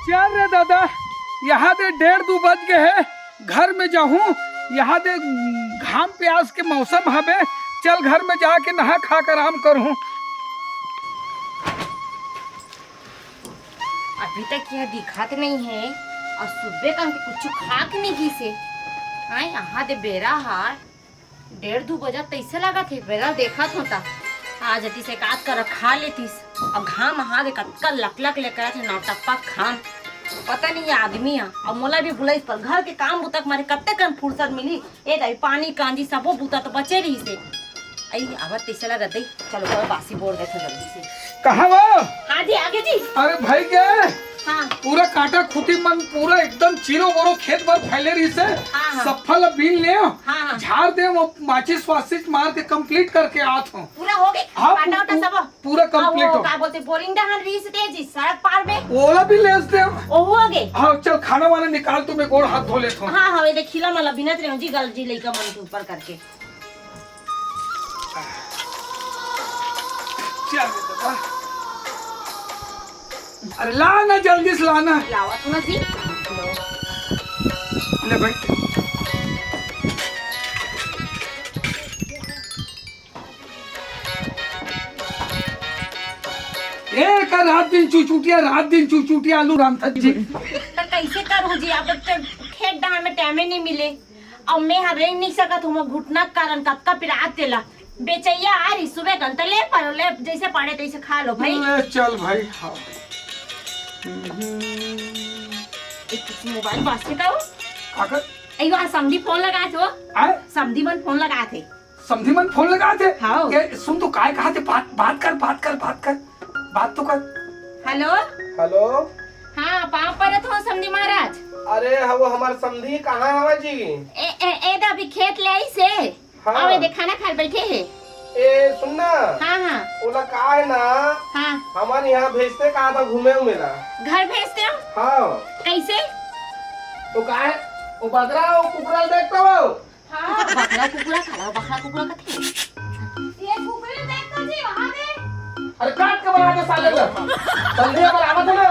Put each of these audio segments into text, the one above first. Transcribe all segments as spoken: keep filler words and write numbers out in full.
चल रे दादा, यहाँ दे डेढ़ दू बज गे हे, घर में जाहूँ। यहाँ दे घाम प्यास के मौसम हवे, चल घर में जाके नहा खा के आराम करहूँ। अभी तक यह दिखत नहीं है और सुबह कन के कुछ खा के नहीं गिसे। हाँ, यहाँ दे बेरा हा डेढ़ दू बजा तैसे लागत हे, बेरा देखत होता। आज अतिस एक आध कर खा लेतिस। अब घाम हा दे कतका लकलक ले करत हे, नौटप्पा घाम। पता नहीं ये आदमी हा, अब मोला भी बुलाइस, पर घर के काम बुता के मारे कत्ते कन फुर्सत मिली। ए दाई, पानी कांजी सबो बुता तो बचे रहिस हे। आई, अब तैसे लगत दे, चलो, कोई बासी बोर देखे जल्दी से। कहाँ वो? हाँ जी, आगे जी। अरे भाई के हाँ। पूरा काटा खुटी मन पूरा एकदम चीरो बोरो खेत भर फैले रहिस हे। हाँ, हाँ। सफल बीन ले, हाँ, हाँ। झाड़ दे, वो माचिस वाचिस मार के complete करके आत हूँ। पूरा हो गए? हाँ, काटा पू-, उटा पू-, सब? पूरा हाँ, complete वो हो। का बोलते, बोरिंग डहन रहिस हे जी, सड़क पार में। ओला भी लेस दे। ओहू हो गए? हाँ, चल खाना वाना निकाल, तू मैं गोड़ हाथ धो लेता हूँ। हाँ, हाँ, ये देख खिला मला बिनत रहे हूँ जी, गल जी लइका मन के ऊपर करके। चल बेटा, अरे ला ना, जल्दी से ला ना। लावत हूँ ना जी। ले भाई। ए का रात दिन चुचुटिया, रात दिन चुचुटिया आलू रांधत जी। तो कैसे करूँ जी, अब तो खेत डाहर में टाइमे नहीं मिले। अब मैं ह रेंग नहीं सकत हूँ, घुटना के कारण कतका पिरात तेला। बेचैया आ रही सुबह कन, त ले परो, ले, जैसे पड़े तैसे खा लो भाई। ले चल भाई, हाँ। एक मोबाइल बाजथे का हो? काकर? अयो, आज समधी फोन लगात हो। आय? समधी मन फोन लगात हे। समधी मन फोन लगात हे? हाँ। ए, सुन तो काय कहाथे, बात, बात कर, बात कर, बात कर। बात तो कर। हेलो। हेलो। हाँ, पाँव परत हो समधी महाराज। अरे, ह-, वो हमार समधी कहाँ हवा जी? ए, ए, ए, दा अभी खेत ले आइस हे। हाँ। अउ ए दे खाना खाए बैठे हे। ए, सुन ना। हाँ, हाँ। ओला का हे ना, हाँ। हमन यहाँ भेजते का था घूमे उमे ला। घर भेजते हो? हाँ। कैसे? तो का हे, वो बदरा, वो कुकरा देखता हो? हाँ। बकरा कुकरा काला, बकरा कुकरा कथे। ये कुकरी देख तो जी, वहाँ दे। अरे काट के बना दे साले ला। समधी अगर आवत हे ना,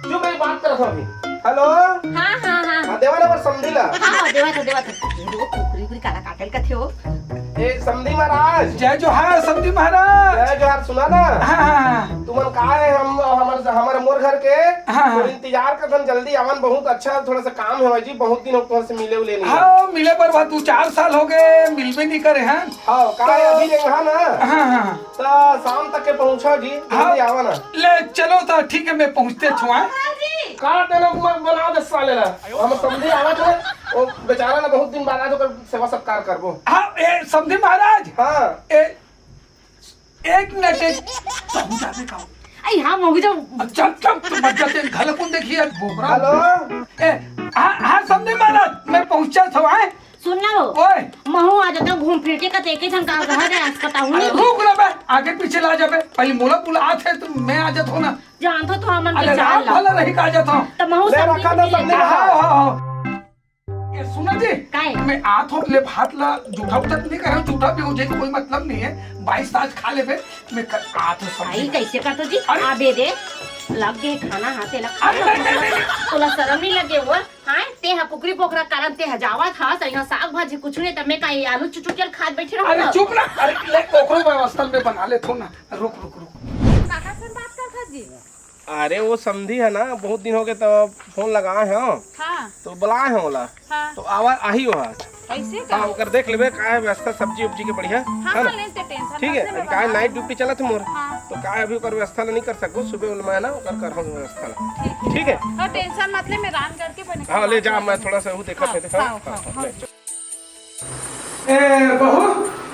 चुप रही, बात करत हूँ अभी। हेलो। हाँ, हाँ, हाँ। हाँ, देवा ना पर समधी ला। हाँ, हाँ, देवा तो, देवा तो। ये दो कुकरी कुकरी काला काटल कथे हो। ए, समधी महाराज। जय जोहार, समधी महाराज। जय जोहार, सुना ना। हाँ, हाँ, हाँ। तुमन का हे, हम, हमर, हमर मोर घर के हाँ, हाँ। थोड़ी इंतजार करथन, जल्दी आवन, बहुत अच्छा, थोड़ा सा काम हे भाई जी, बहुत दिन हो तोहर से मिले उले नहीं। हाँ, मिले बर बात दू चार साल हो गए, मिलबे नहीं करे हैं। हाँ, का तो अभी रेंगा ना? हाँ, हाँ। तो शाम तक के पहुँचा जी, हाँ। जल्दी आवा ना। ले, चलो तो ठीक है, मैं पहुँचते छुआ। काट देना, मैं बना दे साले ला। हम समधी आवा थे, वो बेचारा ना बहुत दिन बाद आज ओकर सेवा सत्कार करबो। हाँ, ए, समधी महाराज। हाँ। ए, एक मिनट, एक, कहूँ जाबे का? अई हाँ, महू जाऊँ। चल, चल, तू मत जाते, घर कौन देखी है, बोबरा। हेलो। ए, हाँ, हाँ, समधी महाराज, मैं पहुँचा था, आए। सुन ना लो। ओए। महू आ जाता घूम फिर के, कते के झन का घर है, आज कता हूँ अरे नहीं। रुक ना बे, आगे पीछे ला जाबे, पहले मोला बुलात हे, तो मैं आ जाता हूँ ना। जानत हो तो हमन अरे के चाल रात ला। भला रही का जाता हूँ। तो महू ले समधी रखा था, नहीं समधी लेता। हाँ, हाँ, हाँ। ए, सुना जी, काय? मैं आत हूँ, ले भात ला, जूठा उठा तो नहीं कर रहा हूँ, जूठा भी हो जाए तो कोई मतलब नहीं है, बाईस ताज खा लेबे, मैं कर, आत हूँ समधी आई ला। कैसे करतो जी? अरे। आबे दे, लग गए खाना हाथे ला। अरे, नहीं, नहीं, नहीं, नहीं। तोला शरम नहीं लगे वो? हाँ, ते हा कुकरी बोकरा कारण ते हा जावत हा, सही हा साग भाजी कुछ नहीं, तब मैं का ये आलू चुचुकियल खात बैठी रहूँ अरे ना? चुप ना, अरे ले ओकरो व्यवस्था में बना ले थो ना, रुक, रुक, रुक। काका से बात कर था जी? अरे वो समधी है ना, बहुत दिन हो गए तो फोन लगाए हैं, हाँ। तो बुलाए हैं ओला, हाँ। तो आवा आही हो आज। कैसे का? हाँ, ओकर देख लेबे, का है व्यवस्था सब्जी उब्जी के बढ़िया, हाँ, है ना? हाँ, ले ते tension ठीक है, मत ले, अभी मैं का है बना night दूँ। Duty चलत है मोर, हाँ। तो का है अभी ओकर व्यवस्था ला नहीं कर सकबो, सुबह उन मैं ना ओकर कर हम व्यवस्था ला। ठीक है। ठीक है? हाँ, tension मत ले, मैं रान करके बने हाँ, ले जा, मैं थोड़ा सा वो देखा हाँ, थे, हाँ, हाँ, हाँ, हाँ, हाँ। ले। ए, बहू,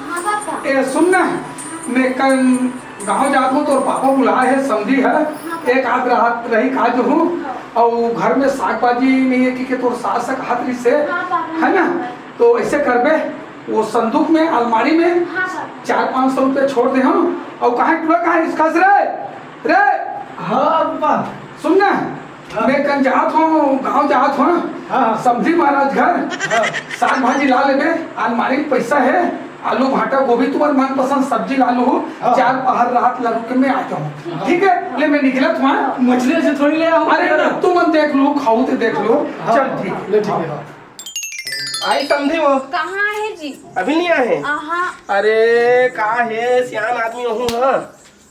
हाँ, पापा। ए, सुन ना, मैं कल गाँव जात हूँ, तोर पापा बुलाए है, समधी है, हाँ, पापा। एक आध रात रही का जो हूँ, हाँ। और घर में साग भाजी नहीं है, कि, कि तोर सास से हाथ रिस से, हाँ, पापा, है ना? हाँ। तो ऐसे करबे, वो संदूक में, अलमारी में हाँ, पापा। चार पाँच सौ रुपया छोड़ दे हम, और कहाँ टूरा कहाँ इसका से रे? रे! हाँ, पापा। सुन ना, हाँ। मैं कल जात हूँ, गाँव जात हूँ, हाँ, हाँ। समधी महाराज घर, हाँ। साग भाजी ला लेबे, अलमारी में पैसा है, आलू, भाटा, गोभी, तुम्हार मनपसंद सब्जी ला लूँ, हाँ। चार पहर रात ला रुक के मैं आ जाऊँ, हाँ। ठीक है? ले, मैं निकलत हँव। मछली ऐसे थोड़ी ले आओ। अरे ना, तुमन देख लो, खाहू ते देख लो। हाँ, चल, ठीक। ले, ठीक है। आई समधी वो। कहाँ हे जी? अभी नहीं आए हैं? आहा। अरे, का हे, सियान आदमी हूँ, हाँ।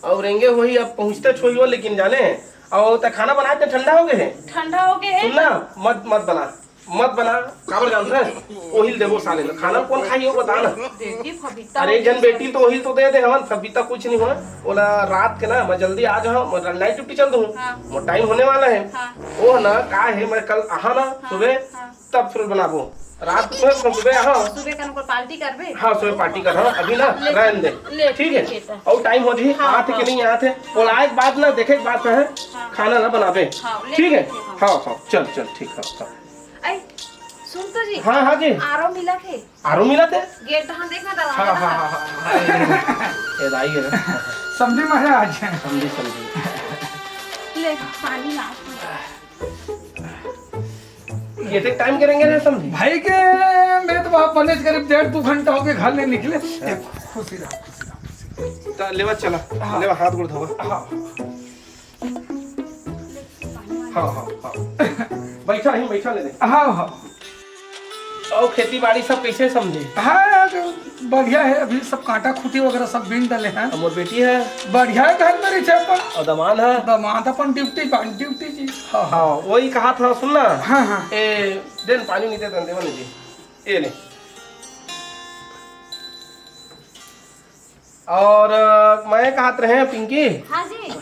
अउ रेंगे होही, अब पहुँचते छोही हो, लेकिन जाने। अउ त खाना बनाए ते ठंडा हो गए हे। ठंडा हो गए हे। सुन ना, मत, मत बना। मत बना, काबर जानत हस? ओहिल देबो साले ल। खाना कोन खाही हो, बता ना। देखी, फबीता अरे, एक झन बेटी तो ओहिल तो दे दे हवन, फबीता कुछ नहीं होय। ओला रात के ना, मैं जल्दी आ जाहूँ, मैं नाइट ड्यूटी चल दूँ। हाँ। मोर टाइम होने वाला है। हाँ। ओ ना, का है, मैं कल आहा ना हाँ, सुबह, हाँ। तब फिर बनाबो। रात में सुबह आहा। सुबह कन को पार्टी करबे? हाँ, सुबह पार्टी कर, हाँ, अभी ना, ले, रहन दे। ले, ठीक है? ठीक है, तो। अउ टाइम हो जी, हाँ, आते हाँ। के नहीं आते। हाँ। ओला एक बात ना, देखे एक बात है, हाँ। खाना ना बनाबे। हाँ, ले, ठीक है? ठीक है, हाँ। हाँ, हाँ, चल, चल, ठीक है, हाँ। ऐ, सुन तो जी। हाँ, हाँ जी। आरो मिला थे। आरो मिला थे? गेट हाँ देखना दरवाजा हाँ, हाँ, हाँ, हाँ, हाँ। ये दाई है ना। समधी महाराज। समधी, समधी। ले, पानी ला। ये तक टाइम करेंगे ना समधी? भाई के, मैं तो वहाँ बने करीब डेढ़ दो घंटा हो गए घर ले निकले। ए, खुशी रहा, खुशी रहा, खुशी रहा। तो लेवा चला, हाँ। लेवा हाथ गोड़ धोवा। हाँ। हाँ, हाँ, हाँ। बैठा ही, बैठा ले दे। हाँ, हाँ। अउ खेती बाड़ी सब कैसे समधी? हाँ यार, बढ़िया है, अभी सब कांटा खूंटी वगैरह सब बीन डले हैं। अउ मोर बेटी है? बढ़िया है, घर में रहिथे अपन। अउ दमाद है? दमाद अपन ड्यूटी, ड्यूटी जी। हाँ, हाँ। हाँ, वही कहा था, सुन ना। हाँ, हाँ। ए, दे न पानी नहीं दे, दे, दे, दे। ए ले। अउ, अ, मैं कहत रहे, पिंकी, हाँ जी।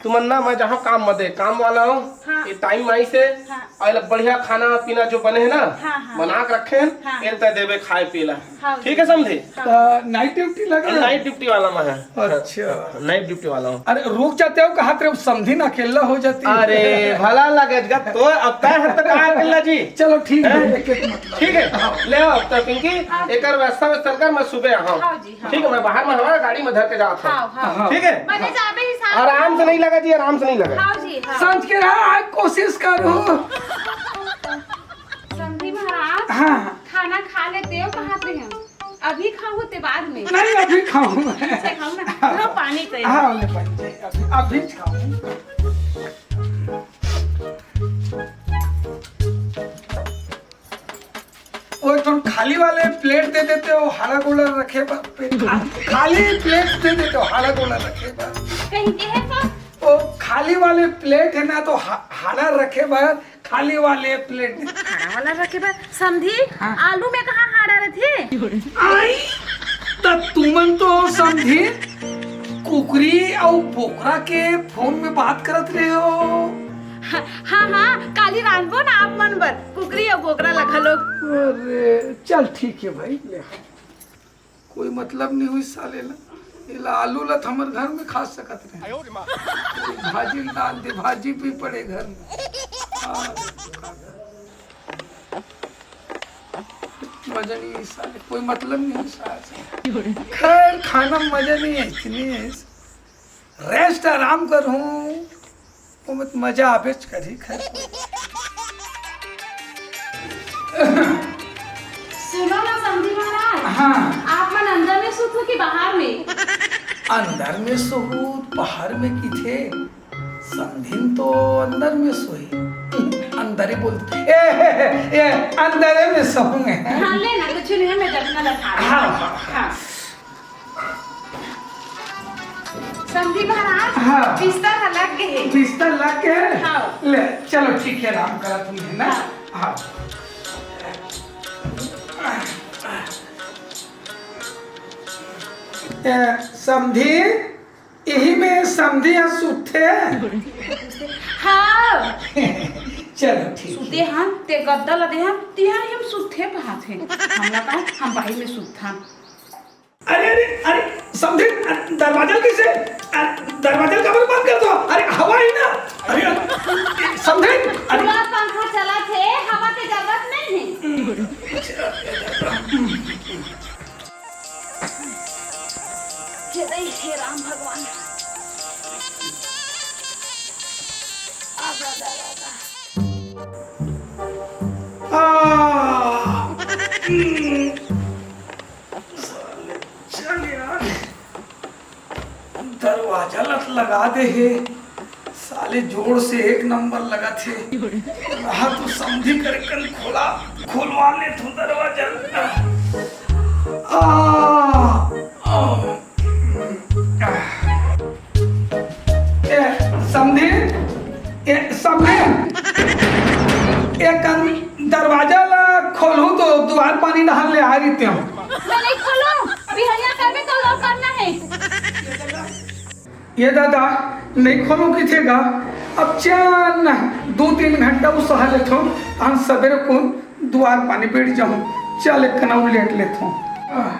तुमन ना, मैं जहाँ काम म दे, काम वाला हूँ, हाँ। ये टाइम आई से, हाँ। अउ एला बढ़िया खाना पीना जो बने है ना, हाँ, हाँ। बना के रखे हैं, हाँ। एल तय देवे खाए पी ला। हाँ ठीक जी। है, समधी? हाँ। अ, नाइट ड्यूटी लगे? नाइट ड्यूटी वाला मैं है। अच्छा। नाइट ड्यूटी वाला हूँ। अरे, रुक जाते हो, कहा तेरे समधी ना अकेला हो जाती। अरे, भला लगे जगत तो, अब तय है तो कहाँ अकेला जी? चलो, ठीक है, हैं? एक, एक, मतलब। ठीक है, ले आओ, तो पिंकी, हाँ। एकर व्यवस्था व्यवस्था कर, मैं सुबह आऊँ। हाँ जी। हाँ। ठीक है, मैं बाहर में हमारा गाड़ी में धर के जात हूँ। हाँ, हाँ। हाँ। ठीक है? बने जाबे ही साथ। आराम से नहीं लगा जी, आराम से नहीं लगा। हाँ जी, हाँ। सांझ के रहा, आज कोशिश करो। समधी महाराज, हाँ। खाना खा लेते हो, कहाँ पे हैं? अभी खाहू ते बाद में? नहीं, अभी खाहूँ मैं। अच्छा, खाहू ना। हाँ। लो, पानी चाहिए। हाँ, ले पानी चाहिए। अभी, अभी खाहूँ। वो एक ठन खाली वाले प्लेट दे देते हो, हाड़ा गोड़ा रखे बर। पे-, खा-, खाली प्लेट दे देते हो, हाड़ा गोड़ा रखे बर। कहीं के है तो? वो खाली वाले प्लेट है ना, तो हा-, हाड़ा रखे बर खाली वाले प्लेट। हाड़ा वाला रखे बर? समधी, हाँ। आलू में कहाँ हाड़ा रथे? आई, त तुमन तो समधी कुकरी अउ बोकरा के फोन में बात करत रहे हो। हाँ, हाँ, हाँ, काली रांधबो ना आप मन बर, कुकरी अउ बोकरा ला घलो। अरे, चल ठीक है भाई, ले। कोई मतलब नहीं हुई साले ला। ये ला आलू ला त हमर घर में खा सकत रहे। भाजी डाल दे, भाजी भी पड़े घर में। हाँ। मजा नहीं है साले, कोई मतलब नहीं है साले। खैर, खाना में मजा नहीं है, इतनी है। रेस्ट आराम करहूँ, वो मत मजा आबेच करही। खैर, सुनो ना समधी महाराज, हाँ। आप मन अंदर में सुतहू कि बाहर में? अंदर में सोहू, बाहर में किथे? समधिन तो अंदर में सोही। अंदर ही बोलते। ए, ए, ए, ए, अंदर में सोहूंगे। हाँ, ले ना, कुछ नहीं है, मैं जतना लगा। हाँ, हाँ, हाँ। समधी महाराज, हाँ। बिस्तर ह लग गए हे। बिस्तर लग गए हे? हाँ। ले, चलो ठीक है, आराम करा तुम है ना? हाँ। हाँ। ए, समधी, यही में समधी ह सुते। हाँ। चलो ठीक सुते है। हाँ, ते गद्दा लदे हाँ, तिहार हम सुते पात हे। हमला का, हम बाहिर में सुतथन। अरे, अरे, अरे, समधी, अरे, दरवाजा कैसे? अरे, दरवाजा काबर बंद कर दो? अरे, हवा ही ना। अरे, अरे, समधी, अरे। पूरा पंखा चलत हे, हवा के जरूरत नहीं है। हे दई, हे राम भगवान। आ, आ, आ, आ, आ। आ, हम्म। साले, चल यार, दरवाजा लत लगा दे हे। साले जोर से एक नंबर लगत हे। रहा तो समधी कर कन खोला, खोलवा लेथों दरवाजा। आ, आ, ए, समधी, ए, समधी, ए, कन दरवाजा ला खोलहू तो दुआर पानी डहर ले आ रहितेंव। मैं नहीं खोलूं, अभी हरिया करबे तो लोग करना है। ये दादा, नहीं खोलूं किथे गा। अब चल ना, दो तीन घंटा अउ सहा लेथों, हम सबेरे को दुआर पानी बैठ जाहूं। चल, एक कनऊ लेट लेथों। आह।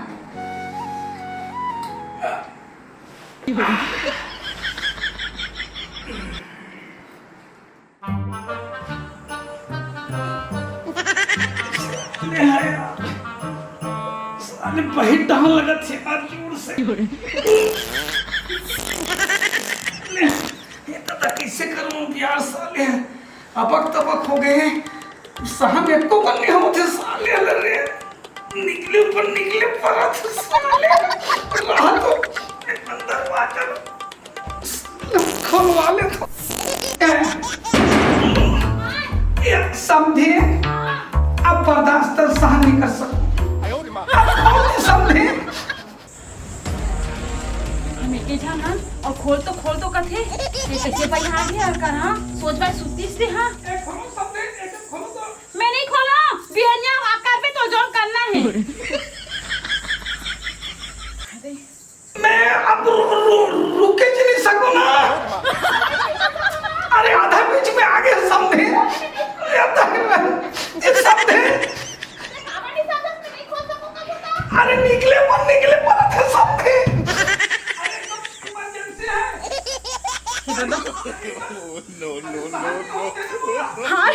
साले, बहुत डहर लगत हे यार, जोर से। ले, ये तो, तो कैसे करूं अब यार साले, अबक तबक हो गए। सहन एको बन नहीं होते साले, अरे निकले ऊपर निकले परत साले, रहा तो अंदर बाहर। खोलवा लेथों। ए, ए, समधी, अब बर्दाश्त सहन नहीं कर सकूं। अब खोल दे समधी। हम एके झन हन, अउ खोल तो, खोल तो कथे। ये कैसे भाई आ गया कर, हाँ? सोच भाई सुतीस रे, हाँ? ए, खोलो समधी, ए, खोलो तो। मैं नहीं खोलूं, बिहनिया आ करबे तो जौन करना है। मैं अब रु-, रु-, रुके जी नहीं सकूं ना। अरे आधा बीच में आ गए समधी। अरे आधा, ये समधी। अरे निकले पर निकले परत हे समधी। अरे तो emergency है। हाँ?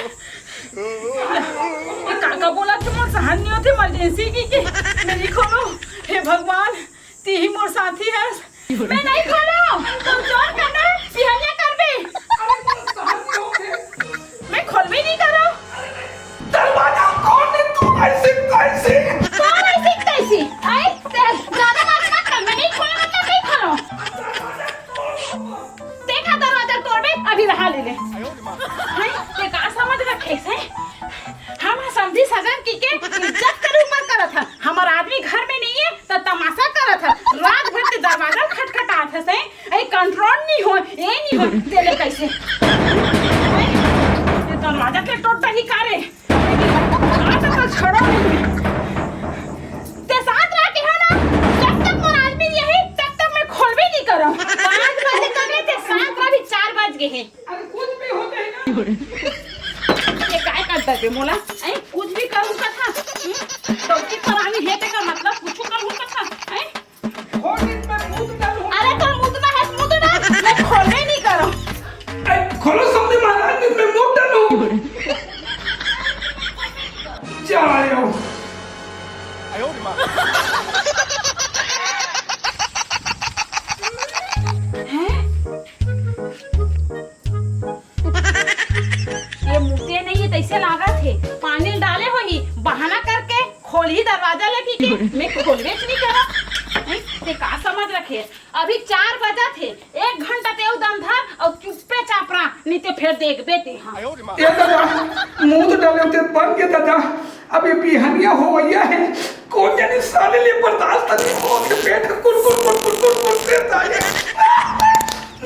ये काका बोला कि मोर सहन नहीं होते emergency की, कि मेरी खोलो। हे भगवान, तिही मोर साथी हस। मैं नहीं खोलूं, कमजोर करना, बिहनिया करबे। मैं खोलबे नहीं करूं। दरवाजा खोल दे तू, ऐसे, ऐसे। कौन ऐसे, ऐसे? ऐ, ते ज्यादा बात मत कर, मैं नहीं खोलूं, मतलब नहीं खोलूं। देखा दरवाजा तोड़बे, अभी रहा ले ले। हैं? ते का समझ रखे से? हम समधी सजन की के इज्जत करे ऊपर करत हन। हमर आदमी घर में नहीं है, त तमाशा करत हन। रात भर ते दरवाजा खटखटात हस, हैं? ए, control नहीं हो, ए नहीं हो, तेले कैसे? ए, ये दरवाजा के टोट ही का रे? आज तो छड़ो नहीं। ते साथ रह के हो ना, जब तक मोर आदमी यही, तब तक मैं खोलबे नहीं करूं। पाँच बजे कर ले, ते साथ रह भी चार बज गए हैं। अरे कुछ भी होते हैं ना। ये काय कर दे मोला? ऐ कुछ भी करूं कथा? हम्म? डौकी परानी है तेकर मतलब कुछ करूं कथा? ऐ? खोल दे, मैं मूत डालूं। अरे तो मूत ना है, मूत ना। मैं खोलबे नहीं करूं। ऐ खोलो समधी महाराज, मैं मूत डालूं। जा रहे हो। हैं? ये मुते नहीं है, तैसे लागत है। पानी डाले होही, बहाना करके खोलही दरवाजा ले कि के, मैं खोलबेच नहीं करा। हैं? ते का समझ रखे? अभी चार बजत हे, एक घंटा ते दम धर अउ चुप्पे चाप रहा, नहीं ते फेर देखबे ते हाँ। ए दादा, मूत डाले ते बन के दादा, अभी बिहनिया होवइया है, कोन जाने साले ले बर्दाश्त नहीं हो के पेट कुल कुल कुल कुल कुल कुल करता है।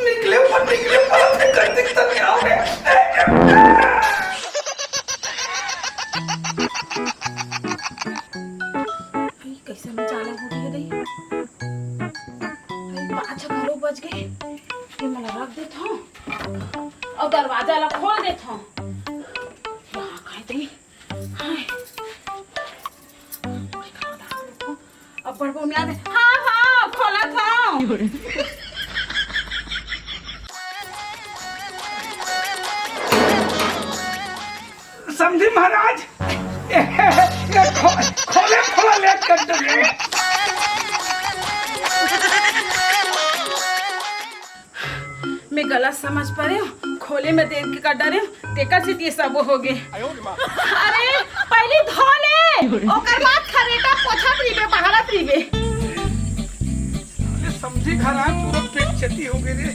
निकले ऊपर निकले ऊपर से कर दिखता नहीं आ रहे। भाई, कैसे में चालू हो गई है दई? भाई, पाँच घरो बज गए। ये मैं रख देता हूँ और दरवाजा ला खोल देता हूँ। यहाँ खाए दई। हाय। अब्बड़ बोमिया दे। हाँ, हाँ, खोला था। समधी महाराज, ए, ए, खो-, खोले, खोला ले कर दे। मैं गलत समझ परे हूँ, खोले में देख के कर डरे हूँ, तेकर से ये सब हो गए। अरे, पहली धो ले, ओकर बाद खरेटा पोछत रहिबे, बहारत रहिबे। अरे समधी घर आ, पूरा पेट चटी हो गई रे।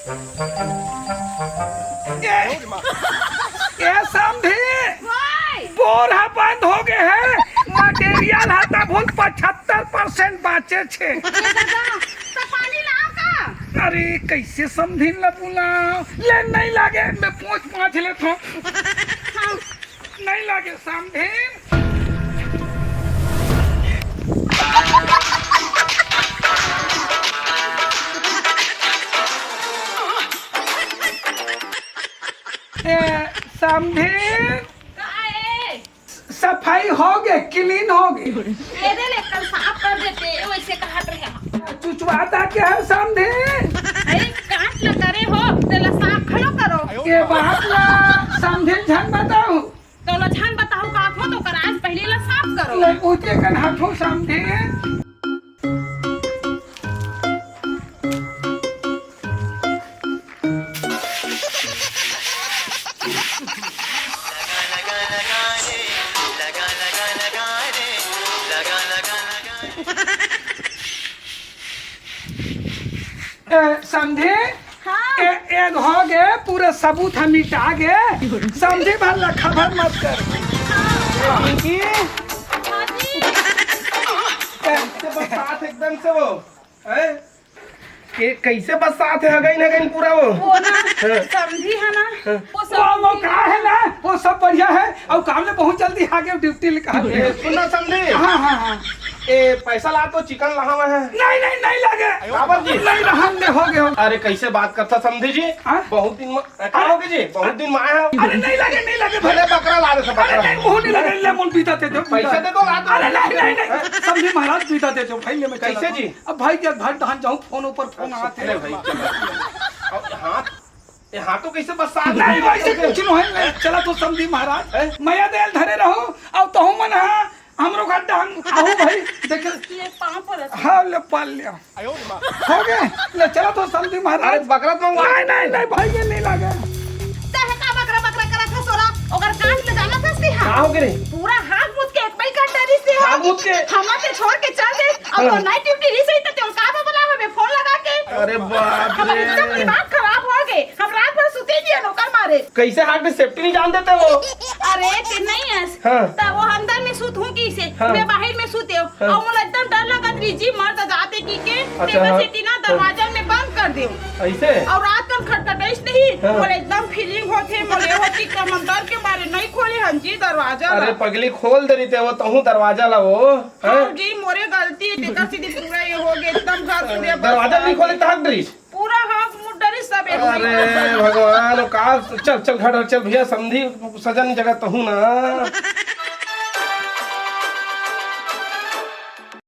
ए, ए समधी, बोर ह बंद हो गे हे, मटेरियल ह त भूल पचहत्तर परसेंट बाँचे छे। ए दादा, त पानी लाओ का? अरे, कइसे समधिन ला बुलाओ? ले, नइ लागे, मैं पोंछ पाछ लेथों। हाँ। नइ लागे समधिन। ए, समधिन। का ए? सफाई होगे, क्लीन होगे। ए दे ले, कल साफ कर देते, वइसे कहत रहे। चुचवाता का हे समधिन? अरे, काट ल करे हो, तेला साफ घलो करो। ए बात ला समधिन झन बताहू। तोला झन बताहू काथो, त ओकर आज पहिली ला साफ करो। ले, उते कन हाथो समधिन। ए, समधी? हाँ। ए, एक होगे, पूरा सबूत ह मिटा गे। समधी भर ला खबर मत कर। हाँ। पिंकी? हाँ जी। ए, से बरसात एकदम से वो, हैं? के कइसे बरसात हे, हगइन हगइन पूरा वो? वो ना, हाँ। समधी हे ना, हाँ। वो वो, वो समधी का हे ना, वो सब बढ़िया हे, अउ काम ले बहुत जल्दी आगे ड्यूटी ले कहा ए, सुन ना समधी। हाँ, हाँ, हाँ। ए, पैसा ला तो चिकन लाहव हे। नहीं, नहीं, नहीं लागे। काबर जी? नहीं रहन दे, होगे, होगे। अरे, कइसे बात करथा समधी जी? हाँ? बहुत दिन म-, का होगे जी? बहुत दिन म आए हव। अरे, नहीं लागे, नहीं लागे, भले भले बकरा ला दे, अरे, बकरा। नहीं, मुँह नहीं लगे, ले, मोल बीता दे दो, पैसा दे दो, ला दो। अरे, नहीं, नहीं, नहीं, समधी महाराज, बीता दे दो, भाई, ले, मैं चला कइसे जी? अब भाई के घर धान जाऊं, फोन ऊपर फोन अच्छा, आते ले हैं। भाई, चलो। अब हाथ, ये हाथ तो कइसे बरसात नहीं, में वइसे कुछ नहीं है, चला तो समधी महाराज। हैं? मया देल धरे रहो, अब तो हम मन हा, हमरो घर धान, आहो भाई, देखे। ये पाँव पर है। हाँ, ले पाल लिया। होगे, ले चला तो समधी महाराज। अरे, बकरा तो मंगवा। नहीं, नहीं, नहीं, भाई, ये नहीं लागे। तैं ह का बकरा बकरा करत हस ओला? ओकर कांच ले जानत हस तें हा? का होगे रे? पूरा हाथ मुत के एक बाई कर डरिस तें हा। हाथ मुत के? हमन तें छोड़ के चल दे। अब हाँ। तो नाइट ड्यूटी रहिस होही त तें ओला का बलाय होबे फोन लगा के? अरे बाप हमर रे। एकदम दिमाग खराब होगे। हम रात भर सुते नइ हन ओकर मारे। कइसे हाथ में सेफ्टी नहीं जान देते वो? अरे तें नहीं हस। हाँ। त वो अंदर में सुत हूँ कइसे? हाँ। मैं बाहिर में सुते हूँ। हाँ। अउ मोला एकदम डर लगत रहिस जी, मर त जाते कहिके, अच्छा, तेकर हाँ। सेती ना हाँ। दरवाजा में बंद कर देव। अइसे? अउ रात कन खटखटाइस नहीं, हाँ। मोला एकदम फीलिंग होथे, मोला होथे कि हमन डर के मारे नहीं खोले हन जी दरवाजा ला। अरे पगली, खोल दे रहिते वो तहूँ दरवाजा ला वो, हाँ हैं? जी, मोरे गलती हे, तेकर सेती पूरा ये होगे, एकदम घर सुधिया बस दरवाजा नहीं खोले तहाक डरिस? पूरा हाथ मुड़ डरिस सब एक अरे भगवान, का, चल, चल, घर, चल भैया, समधी सजन जगह तहूँ ना।